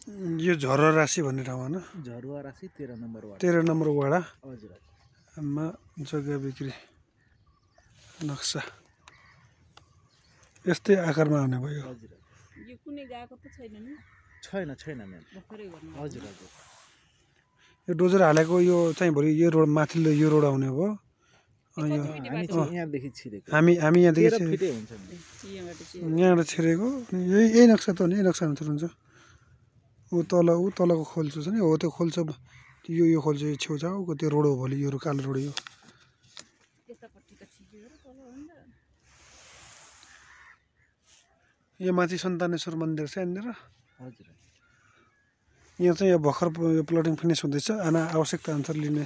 यो झरुवा राशि भन्ने ठाउँ होइन? झरुवा राशि 13 नम्बर वार्ड। 13 नम्बर वडा हजुर मा जग्गा बिक्री नक्सा यस्तै आकारमा हुने भयो। हजुर यो कुनै गएको त छैन नि? छैन छैन म्याम। भर्खरै गर्नु हजुर हजुर यो डोजर हालेको यो चाहिँ भरि यो रोड माथिल्लो यो रोड आउने हो। हामी चाहिँ यहाँदेखि छिरेको। हामी यहाँदेखि 13 फिटै हुन्छ यहाँबाट छिरेको यही नक्सा त हो नि, यही नक्सा अनुसार हुन्छ। ऊ तलको खोल्चो छ नि, हो त्यो खोल्चो यो खोल्चो यो छेउछाउको त्यो रोड हो भोलि यो कालो रोड यो। यो माथि सन्तानेश्वर मन्दिर छ यहाँनिर। हजुर यहाँ चाहिँ यो भर्खर प्लटिङ फिनिस हुँदैछ, आवश्यकता अनुसार लिने